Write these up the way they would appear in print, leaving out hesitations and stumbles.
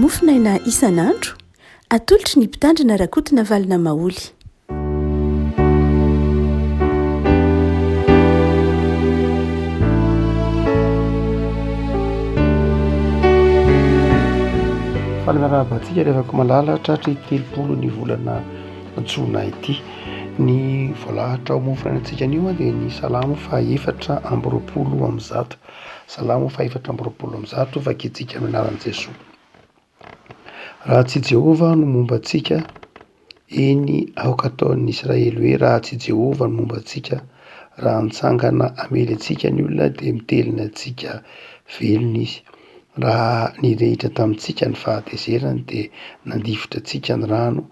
Mofonaina isan'andro, atolotry ny Mpitandrina Rakotonavalona Maholy. Faly miarahaba antsika ry havako malala tratry 30 ny volana jona ity. Ny voalahatra ho mofonainantsika anio dia ny salamo faha 124. Salamo faha-124, vakintsika amin'ny anaran'i Jesoa. Raha tsy Jehovah no momba antsika, eny, aoka ataon'ny Israely hoe raha tsy Jehovah no momba antsika, raha nitsangana hamely antsika ny olona dia mitelina antsika velona izy. Raha nirehitra tamintsika ny fahatezerany dia nandifotra antsika ny rano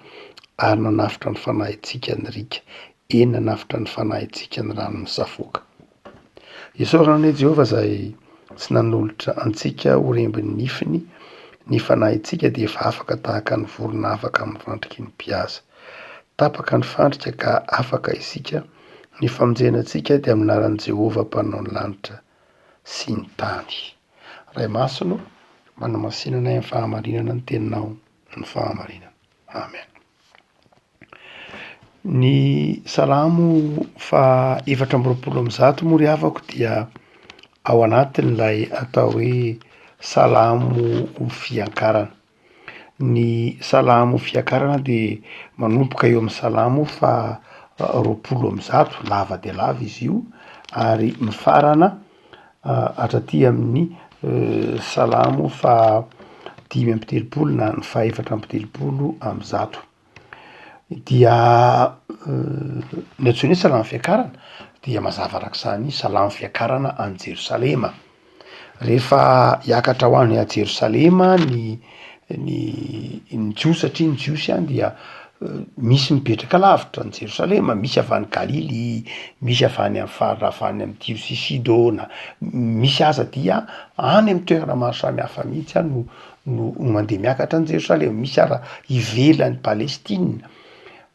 ary nanafotra ny fanahintsika ny riaka, eny nanafotra ny fanahintsika ny rano misafoaka. Isaorana anie Jehovah izay tsy nanolotra antsika ho rembin'ny nifiny, ny fanahintsika dia efa afaka tahaka ny vorona afaka amin'ny fandriky ny mpihaza. Tapaka ny fandrika ka afaka isika, ny famonjena antsika dia amin'ny anaran'i Jehovah Mpanao ny lanitra sy ny tany. Ray Masina ô, manamasina anay amin'ny fahamarinana ny teninao ny fahamarinana. Amen. Ny salamo faha 124 moa ry havako dia ao anatin'ilay atao hoe salamo fiankarana. Ny salamo fiakarana dia manomboka eo amin'ny salamo faha 120, lava dia lava izy io ary mifarana hatraty amin'ny salamo faha 35 na ny faha 134. Dia ny antsoina hoe salamo fiakarana dia mazava arak'izany salamo fiakarana any Jerosalema. Rehefa hiakatra ho any Jerosalema ny ny ny Jiosy satria ny Jiosy any dia misy mipetraka lavitra an'i Jerosalema, misy avy any Galilia, misy avy any am'faritra avy any am'Tyro sy Sidona, misy aza dia any am'toerana maro samihafa mihitsy any no no mandeha miakatra any Jerosalema, misy ara ivelan'i Palestina,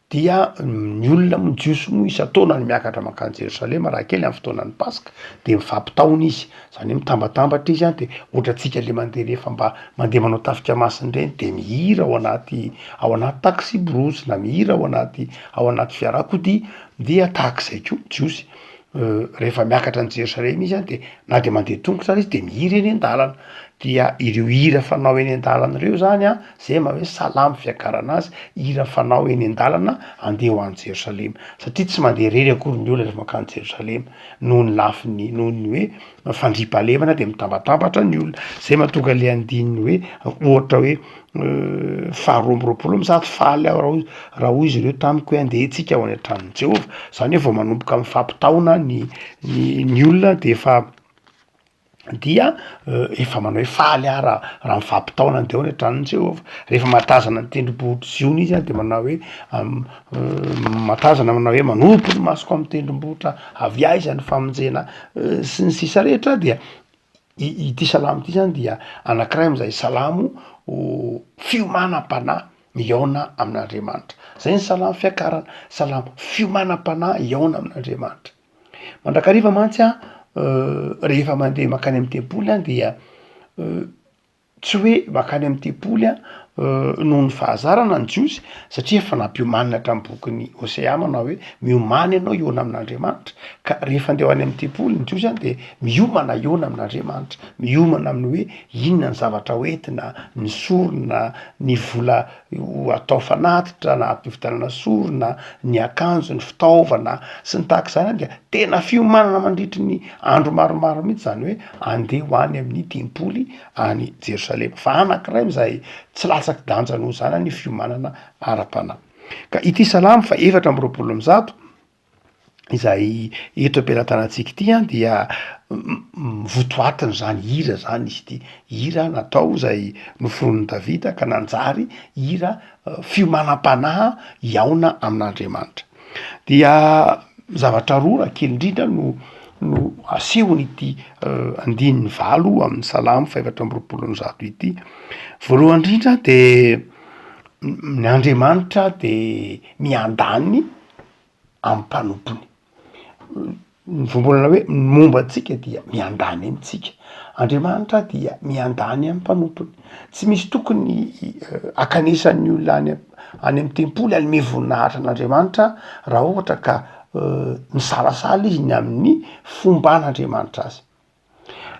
dia ny olona moa, ny jiosy moa isan-taona no miakatra mankany Jerosalema raha kely amin'ny fotoanan'ny paska de mifampitaona izy, zany hoe mitambatambatra izy an de ohatra antsika le mandeha rehefa mba mandeha manao tafika masina ireny de mihira ao anaty ao anaty taksiborosy na mihira ao anaty ao anaty fiarakodia dia tahak'izay koa ny jiosy. Rehefa miakatra an'i Jerosalema izy an de na de mandeha tongotra ary izy de mihira eny an-dalana, dia ireo hira fanao eny an-dalana ireo zany an, zay maha hoe salamo fiakarana azy, hira fanao eny an-dalana andeha ho any Jerosalema, satria tsy mandeha irery akory ny olona rehefa mankany Jerosalema, noho ny lafiny noho ny hoe fandriampahalemana de mitambatambatra ny olona, zay mahatonga le andininy hoe ohatra hoe faharoa 122, faly aho raha hoy raha hoy izy ireo tamiko hoe andeha tsika ho any an-tranon'i Jehovah, zany hoe vao manomboka mifampitaona ny ny ny olona de efa dia efa manao hoe faly aho raha raha mifampitaona andeha ho any an-tranon'i Jehovah, rehefa mahatazana ny tendrombohitr'i Ziona izy an de manao hoe mahatazana manao hoe manopy ny masoko amin'ny tendrombohitra avy aiza ny famonjena sy ny sisa rehetra dia Ity salamo ity zany dia anankiray amin'izay salamo fiomanam-panahy mihaona amin'Andriamanitra. Zay ny salamo fiakarana, salamo fiomanam-panahy hihaona amin'Andriamanitra. Mandrakariva mantsy an, rehefa mandeha mankany amin'ny tempoly an dia Tsy hoe mankany amin'ny tempoly noho ny fahazarana ny Jiosy, satria efa nampiomanina hatramin'ny bokin'i Hosea manao hoe, miomàna ianao hihaona amin'Andriamanitra. Ka rehefa andeha ho any amin'ny tempoly ny Jiosy dia miomana hihaona amin'Andriamanitra, miomana amin'ny hoe inona ny zavatra hoentina, ny sorona, ny vola ho atao fanatitra na ampividianana sorona, ny akanjo, ny fitaovana sy ny tahaka izany dia tena fiomanana mandritry ny andro maromaro mihitsy izany hoe andeha ho any amin'ny tempoly any Jerosalema. Fa anankiray amin'izay tsy latsaky danja noho izany ny fiomanana ara-panahy. Ka ity salamo fa 124 izay eto am-pelatanantsika ity an dia votoatiny zany hira zany izy ity, hira natao izay noforonin'i Davida ka nanjary hira fiomanam-panahy hihaona amin'Andriamanitra. Dia zavatra roa raha kely indrindra no no asehon'ity andininy valo amin'ny salamo faha 124 ity. Voalohany indrindra de ny Andriamanitra de miandany amin'ny mpanompony. Ny voambolana hoe ny momba antsika dia miandany amintsika. Andriamanitra dia miandany amin'ny mpanompony. Tsy misy tokony hakanesan'ny olona any any amin'ny tempoly hanome voninahitra an'Andriamanitra raha ohatra ka misalasala izy ny amin'ny fomban'Andriamanitra azy.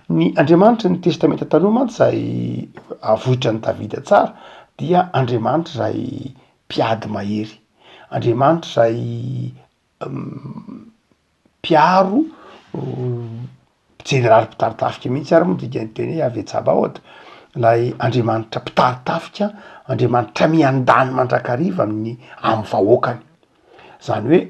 Ny Andriamanitry ny Testamenta Taloha mantsy izay avoitran'i Davida tsara dia Andriamanitra izay mpiady mahery, Andriamanitra izay mpiaro, jeneraly mpitari-tafika mihitsy ary moa dikan'ny teny hoe Yaveh Tsabaot, ilay Andriamanitra mpitari-tafika, Andriamanitra miandany mandrakariva amin'ny amin'ny vahoakany. Zany hoe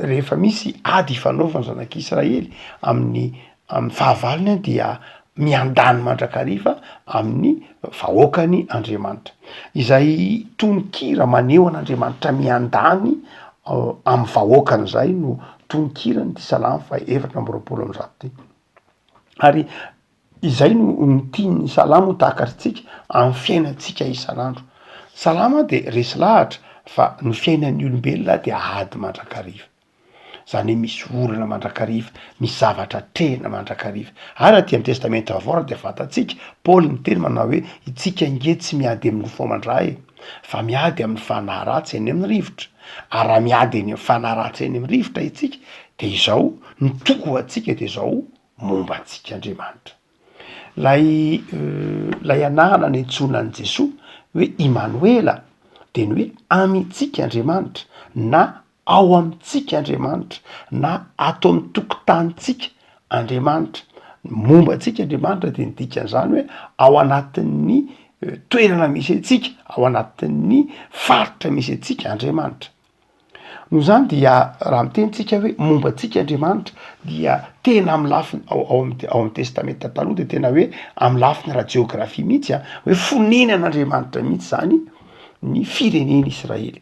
rehefa misy ady ifanaovan'ny zanak'Israely amin'ny amin'ny fahavalony dia miandany mandrakariva amin'ny vahoakany Andriamanitra. Izay tononkira maneho an'Andriamanitra miandany amin'ny vahoakany izay no tononkiran'ity salamo faha 124 ity. Ary izay no no tian'ny salamo ho takatritsika amin'ny fiainantsika isan'andro. Salamo dia resy lahatra fa ny fiainan'ny olombelona dia ady mandrakariva. Izany hoe misy olana mandrakariva, misy zavatra atrehina mandrakariva. Ary aty amin'ny Testamenta Vaovao raha dia fantatsika, Paoly niteny manao hoe, itsika ange tsy miady amin'ny nofo aman-dra e, fa miady amin'ny fanahy ratsy eny amin'ny rivotra. Ary raha miady eny amin'ny fanahy ratsy eny amin'ny rivotra itsika, dia izao, ny toky ho antsika dia izao, momba antsika Andriamanitra. Ilay ilay anarana niantsoana an'i Jesoa hoe Imanoela dia ny hoe amintsika Andriamanitra na ao amintsika Andriamanitra na ato amin'ny tokotanintsika Andriamanitra. Ny momba antsika Andriamanitra dia ny dikan'izany hoe ao anatin'ny toerana misy antsika, ao anatin'ny faritra misy antsika Andriamanitra. Noho izany dia raha miteny tsika hoe momba antsika Andriamanitra dia tena amin'ny lafiny ao ao amin'ny ao amin'ny testamenta taloha de tena hoe amin'ny lafiny ara-jeografia mihitsy a, hoe fonenan'Andriamanitra mihitsy zany ny firenen'Israely.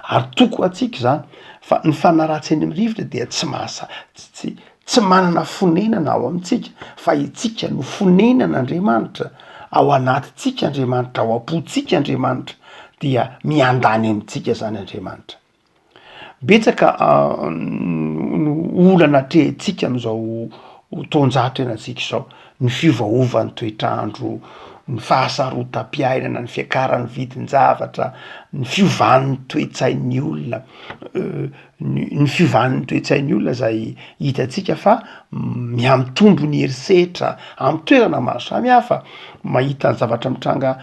Ary toko ho antsika izany fa ny fanahy ratsy eny amin'ny rivotra dia tsy mahasa- tsy tsy tsy manana fonenana ao amintsika fa itsika no fonenan'Andriamanitra, ao anatintsika Andriamanitra, ao am-pontsika Andriamanitra, dia miandany amintsika zany Andriamanitra. Betsaka no olana atrehintsika amin'izao taonjato iainantsika izao, ny fiovaovan'ny toetr'andro, ny fahasarotam-piainana, ny fiakaran'ny vidin-javatra, ny fiovan'ny toe-tsain'ny olona, ny fiovan'ny toe-tsain'ny olona izay hitantsika fa mihamitombo ny herisetra amin'ny toerana maro samihafa, mahita ny zavatra mitranga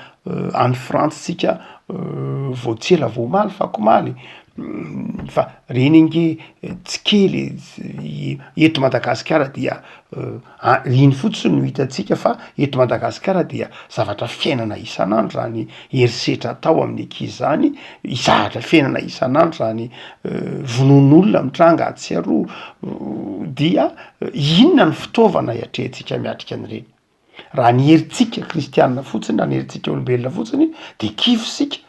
any Frantsa tsika vao tsy ela vao omaly fa akomaly fa reny ange tsy kely e, eto Madagasikara dia iny fotsiny no hitantsika fa eto Madagasikara dia zavatra fiainana isan'andro zany herisetra atao amin'ny ankizy zany, zavatra fiainana isan'andro zany vonoan'olona mitranga atsy sy aroa, dia inona ny fitaovana iatrehantsika miatrika an'ireny? Raha ny herintsika kristianina fotsiny, raha ny herintsika olombelona fotsiny de kivy isika,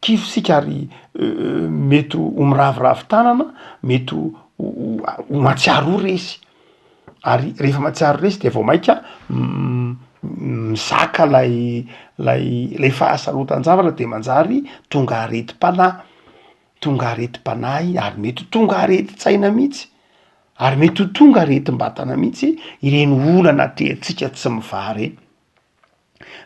kivy isika ary mety ho miraviravy tanana, mety ho ho mahatsiaro ho resy, ary rehefa mahatsiaro resy de vao maika mizaka lay lay lay fahasarotan-javatra de manjary tonga aretim-panahy, tonga aretim-panahy ary mety ho tonga aretin-tsaina mihitsy. Ary mety ho tonga aretim-batana mihitsy ireny olana atrehantsika tsy mivaha ireny.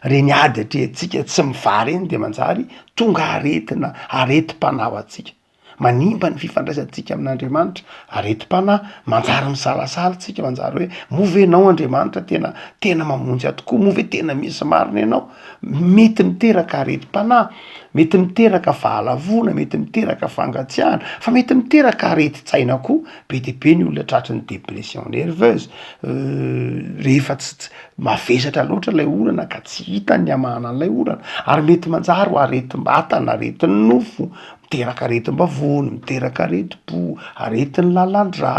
Ireny ady atrehantsika tsy mivaha ireny de manjary tonga aretina, aretim-panahy ho antsika. Manimba ny fifandraisantsika amin'Andriamanitra, aretim-panahy, manjary misalasala tsika, manjary hoe moa ve ianao Andriamanitra tena tena mamonjy ahy tokoa, moa ve tena misy marina ianao? Mety miteraka aretim-panahy, mety miteraka fahalavoana, mety miteraka fangatsiahana, fa mety miteraka aretin-tsaina koa, be dia be ny olona tratry ny dépression nerveuse, rehefa tsy tsy mavesatra loatra ilay olana ka tsy hita ny hamahana an'ilay olana, ary mety manjary ho aretim-batana, aretin'ny nofo, miteraka aretim-bavony, miteraka aretim-po, aretin'ny lalan-drà,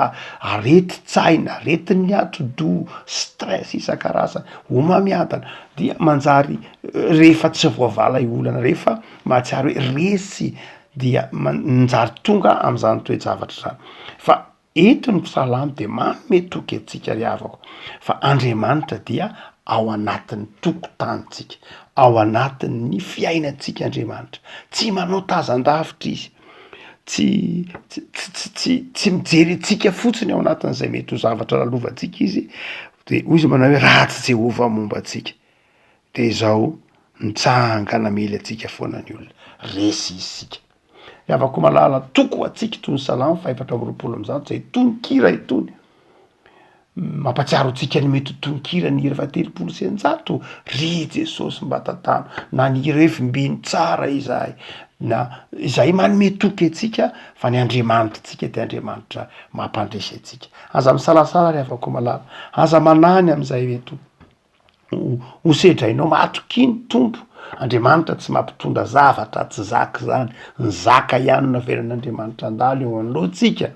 aretin-tsaina, aretin'ny atidoha, stress isan-karazany, homamiadana, dia manjary rehefa tsy voavaha ilay olana, rehefa mahatsiaro hoe resy dia manjary tonga am'zany toe-javatra zany, fa eto ny mpisalamo de manome toky antsika ry havako fa Andriamanitra dia ao anatin'ny tokotanintsika, ao anatin'ny fiainantsika Andriamanitra, tsy manao tazan-davitra izy, Tsy tsy tsy tsy tsy mijery antsika fotsiny ao anatin'izay mety ho zavatra lalovantsika izy, de hoy izy manao hoe raha tsy Jehovah momba antsika de izao mitsangana hamely antsika foana ny olona, resy isika. Ry havako malala, toko ho antsika itony Salamo faha-124 izay tononkira itony. Mampatsiaro antsika ny mety ho tononkira ny hira faha-630, Ry Jesosy mba tantano, na ny hira hoe Vimbino tsara izahay, na izay manome toky antsika fa ny Andriamanitritsika dia Andriamanitra mampandresy antsika. Aza misalasala ry havako malala, aza manahy ny amin'izay mety ho. Ho sedrainao matokia ny Tompo, Andriamanitra tsy mampitondra zavatra tsy zaka izany, ny zaka ihany no avelan'Andriamanitra handalo eo anoloantsika,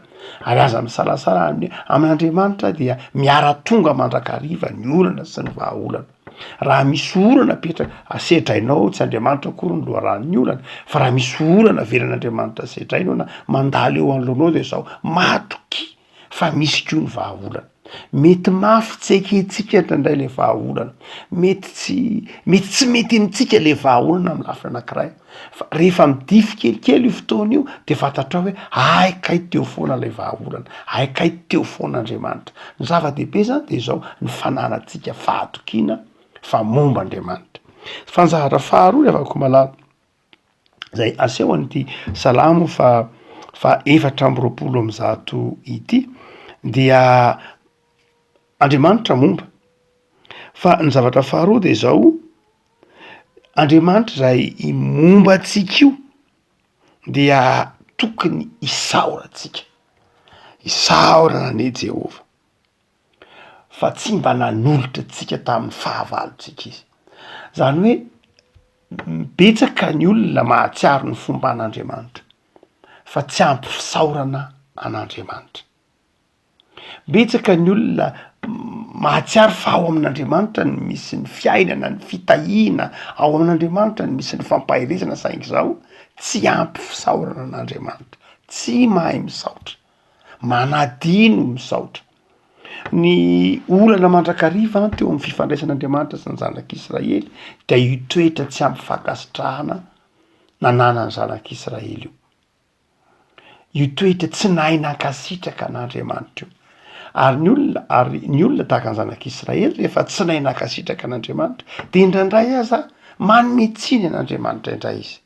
ary aza misalasala amin'ny amin'Andriamanitra dia miara-tonga mandrakariva ny olana sy ny vahaolana. Raha misy olana apetraka, asedrainao, tsy Andriamanitra akory ny loharanon'ny olana, fa raha misy olana avelan'Andriamanitra sedrainao na mandalo eo anoloanao de zao, matokia fa misy koa ny vahaolana. Mety mafy tsy ekentsika indraindray le vahaolana, mety tsy mety tsy mety amintsika le vahaolana amin'ny lafiny anankiray, fa rehefa midify kelikely io fotoana io de fantatrao hoe hay kay teo foana lay vahaolana, hay kay teo foana Andriamanitra. Ny zava-dehibe zany de zao, ny fananantsika fahatokiana fa momba Andriamanitra. Fa ny zavatra faharoa ry havako malala, zay asehon'ity salamo fa fa 124 ity dia Andriamanitra momba fa ny zavatra faharoa de zao Andriamanitra zay momba antsika io dia tokony isaorantsika, isaorana anie Jehovah. fa tsy mba nanolotra antsika tamin'ny fahavalontsika izy. Zany hoe betsaka ny olona mahatsiaro ny fomban'Andriamanitra fa tsy ampy fisaorana an'Andriamanitra. Betsaka ny olona mahatsiaro fa ao amin'Andriamanitra no misy ny fiainana, ny fitahiana, ao amin'Andriamanitra no misy ny fampaherezana saingy zao tsy ampy fisaorana an'Andriamanitra, tsy mahay misaotra. Manadino misaotra. Ny olana mandrakariva teo amin'ny fifandraisan'Andriamanitra sy ny zanak'Israely dia io toetra tsy ampy fankasitrahana nananan'ny zanak'Israely io. Io toetra tsy nahay nankasitraka an'Andriamanitra io. Ary ny olona, ary ny olona tahaka ny zanak'Israely rehefa tsy nahay nankasitraka an'Andriamanitra dia indraindray aza manome tsiny an'Andriamanitra indray izy.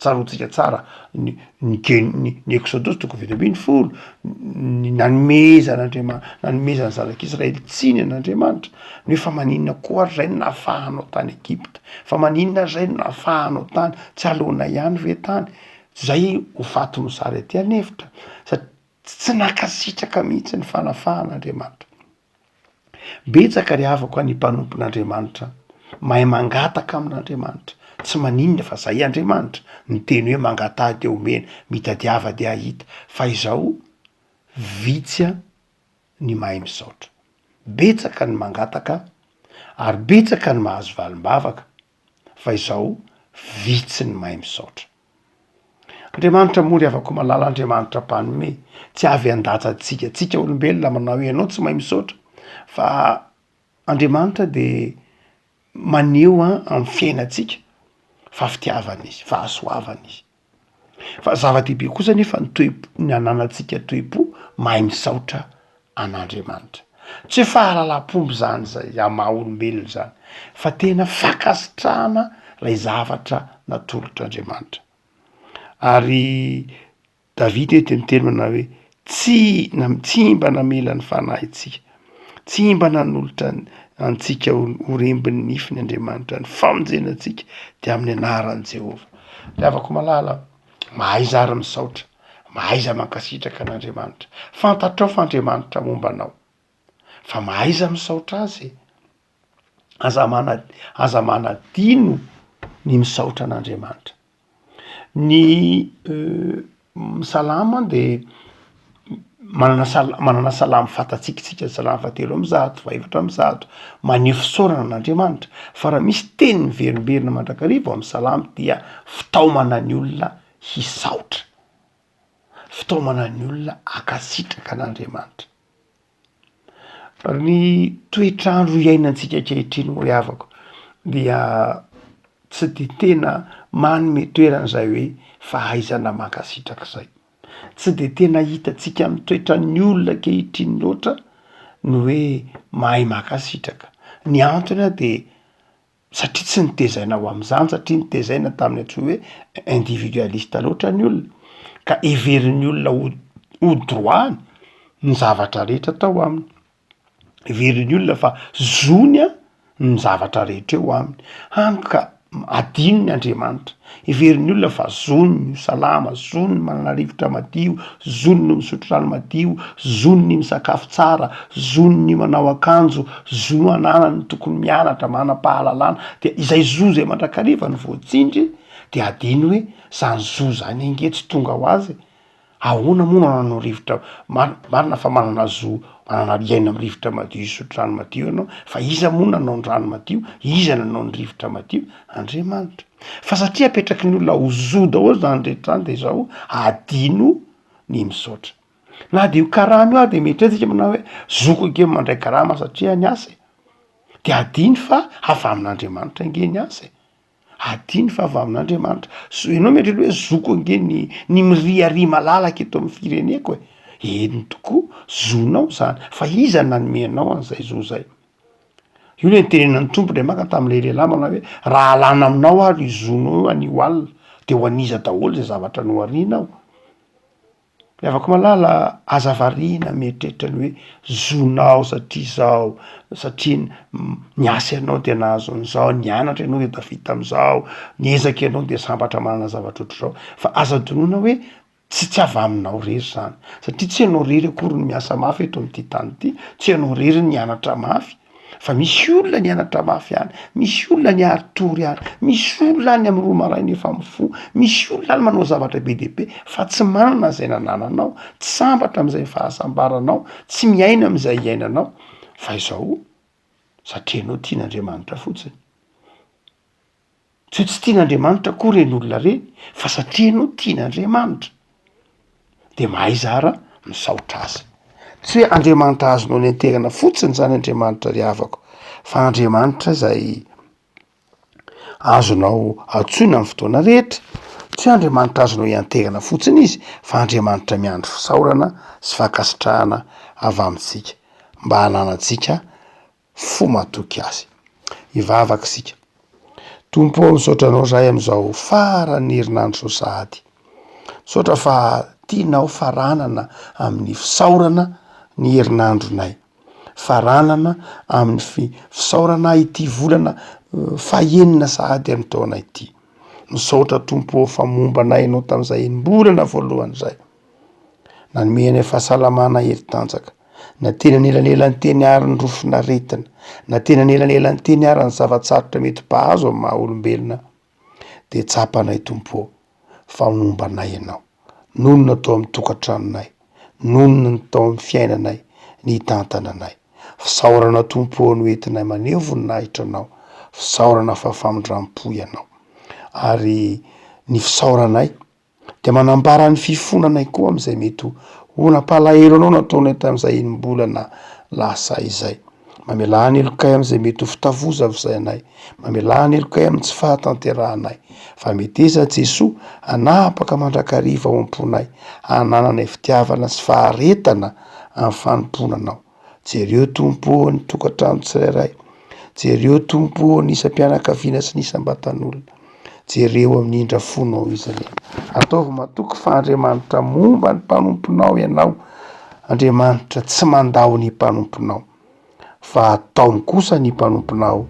Tsaroantsika tsara ny ny gen- ny ny Eksodosy toko 17, ny nanomezan'Andriama- nanomezan'ny zanak'Israely tsiny an'Andriamanitra, ny hoe fa maninona koa ary zay no nahafahanao tany Egypta, fa maninona ary zay no nahafahanao tany, tsy aleonay ihany ve tany, zay ho faty mosary aty an'efitra, sat- tsy nankasitraka mihitsy ny fanafahana Andriamanitra. Betsaka ry havako a ny mpanompon'Andriamanitra mahay mangataka amin'Andriamanitra, tsy maninona fa zay Andriamanitra, niteny hoe mangataha de omena, mitadiava de ahita, fa izao vitsy a ny mahay misaotra, betsaka ny mangataka ary betsaka ny mahazo valim-bavaka fa izao vitsy ny mahay misaotra. Andriamanitra moa ry havako malala Andriamanitra mpanome, tsy avy handatsa antsika, tsika olombelona manao hoe ianao tsy mahay misaotra, fa Andriamanitra de maneho an amin'ny fiainantsika fa fitiavana izy, fahasoavana izy. Fa zava-dehibe kosa anefa ny toe-po, ny ananantsika toe-po mahay misaotra an'Andriamanitra. Tsy hoe fahalalam-pomba izany zay amin'ny maha olombelona izany fa tena fankasitrahana ilay zavatra natolotr'Andriamanitra. Ary Davida eto dia miteny manao hoe tsy na tsy mba namela ny fanahintsika, tsy mba nanolotra antsika ho ho rembin'ny nifiny Andriamanitra, ny famonjena antsika dia amin'ny anaran'i Jehovah. Ry havako malala, mahaiza ary misaotra, mahaiza mankasitraka an'Andriamanitra. Fantatrao fa Andriamanitra momba anao, fa mahaiza misaotra Azy e. Aza mana- aza manadino ny misaotra an'Andriamanitra. Ny salamo de manana sal- manana salamo fantatsika isika, salamo fahatelo amby zato, fahaefatra amby zato, maneho fisaorana an'Andriamanitra, fa raha misy teny miverimberina mandrakariva ao am'salamo dia fitaomana ny olona hisaotra, fitaomana ny olona hankasitraka an'Andriamanitra. Ny toetr'andro iainantsika ankehitriny moa ry havako dia tsy de tena manome toerana izay hoe fahaizana mankasitraka izay. Tsy de tena hitantsika amin'ny toetran'ny olona ankehitriny loatra ny hoe mahay mankasitraka. Ny antony a de satria tsy notezaina ho am'zany, satria notezaina tamin'ny antsoy hoe individualiste loatra ny olona, ka heverin'ny olona ho ho droit-ny ny zavatra rehetra atao aminy. Heverin'ny olona fa zony an ny zavatra rehetra eo aminy, hany ka adinony Andriamanitra. Heverin'ny olona fa zony ny ho salama, zony ny manana rivotra madio, zony ny misotro rano madio, zony ny misakafo tsara, zony ny manao akanjo, zo ananany ny tokony mianatra, manam-pahalalana, de izay zo zay mandrakariva no voatsindry de adino hoe zany zo zany ange tsy tonga ho azy e. Ahoana moa no hananao rivotra, marina fa manana zo hanana hiaina amin'ny rivotra madio hisotro rano madio ianao, fa iza moa nanao ny rano madio, iza nanao ny rivotra madio? Andriamanitra. Fa satria apetraky ny olona ho zo daholo zany rehetra zany de izao adino ny misaotra. Na de io karama io ary de mieritreritra tsika manao hoe zoko ange ny mandray karama satria niasa e, de adino fa avy amin'Andriamanitra ange ny asa e. Adino fa avy amin'Andriamanitra. Zo ianao mieritreritra hoe zoko ange ny ny miriaria malalaka eto amin'ny fireneko e. Eny tokoa, zonao zany, fa iza no nanome anao an'izay zo zay? Io le nitenenan'ny Tompo indray maka tamin'ilay lehilahy manao hoe raha alana aminao ary io zonao io anio alina de ho an'iza daholo zay zavatra noharianao? Ry havako malala, aza variana mieritreritra ny hoe zonao satria zao, satria niasa ianao de nahazo an'izao, nianatra ianao de tafita am'zao, niezaka ianao de sambatra manana zavatra ohatr'izao, fa aza adinoina hoe tsy tsy avy aminao rery zany, satria tsy ianao rery akory no miasa mafy eto am'ty tany ity, tsy ianao rery no nianatra mafy, Fa misy olona nianatra mafy any, misy olona niari-tory any, misy olona any amin'ny roa maraina efa mifoha, misy olona any manao zavatra be dia be fa tsy manana izay nanananao, tsy sambatra amin'izay fahasambaranao, tsy miaina amin'izay iainanao, fa izao satria ianao tian'Andriamanitra fotsiny. Tsy hoe tsy tian'Andriamanitra akory ireny olona ireny fa satria ianao tian'Andriamanitra de mahaiza ara misaotra azy. Tsy hoe Andriamanitra azonao nianterana fotsiny zany Andriamanitra ry havako fa Andriamanitra zay azonao antsoina amin'ny fotoana rehetra, tsy hoe Andriamanitra azonao ianterana fotsiny izy fa Andriamanitra miandry fisaorana sy fankasitrahana avy amintsika mba hananantsika fo matoky Azy. Hivavaka isika. Tompo ô, misaotra Anao izahay amin'izao faran'ny herinandro izao sahady. Misaotra fa tianao faranana amin'ny fisaorana ny herinandronay. Faranana amin'ny fisaorana ity volana fahenina sahady amin'ny taona ity. Misaotra Tompo ô fa momba anay Ianao tamin'izay enim-bolana voalohany izay. Nanome anay fahasalamana hery tanjaka. Na teny anelanelan'ny teny àry ny rofin'aretina, na teny anelanelan'ny teny àry ny zava-tsarotra mety mpahazo amin'ny maha olombelona, dia tsapanay Tompo ô, fa momba anay Ianao. Nonina tao amin'ny tokantranonay, nonina tao amin'ny fiainanay, nitantana anay. Fisaorana Tompo ô no entinay maneho voninahitra Anao, fisaorana fa famindram-po Ianao. Ary ny fisaoranay Dia manambara ny fifonanay koa amin'izay mety ho nampalahelo anao nataonay tamin'izay enim-bolana lasa izay. Mamelà ny helokay amin'izay mety ho fitavozavozanay. Mamelà ny helokay amin'ny tsy fahatanterahanay. Fa meteza Jesoa hanapaka mandrakariva ao am-ponay, hanananay fitiavana sy faharetana amin'ny fanompoana Anao. Jereo Tompo ô ny tokantrano tsirairay, jereo Tompo ô ny isam-pianakaviana sy ny isam-batan'olona, jereo amin'ny indra fonao izy ireny. Ataovy matoky fa Andriamanitra momba ny mpanomponao Ianao, Andriamanitra tsy mandao ny mpanomponao, fa ataony kosa ny mpanomponao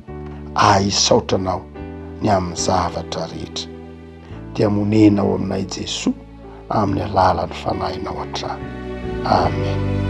ahisaotra Anao ny amin'ny zavatra rehetra. Dia monena ao aminay Jesoa. amin'ny alalan'ny Fanahinao hatrany. Amen.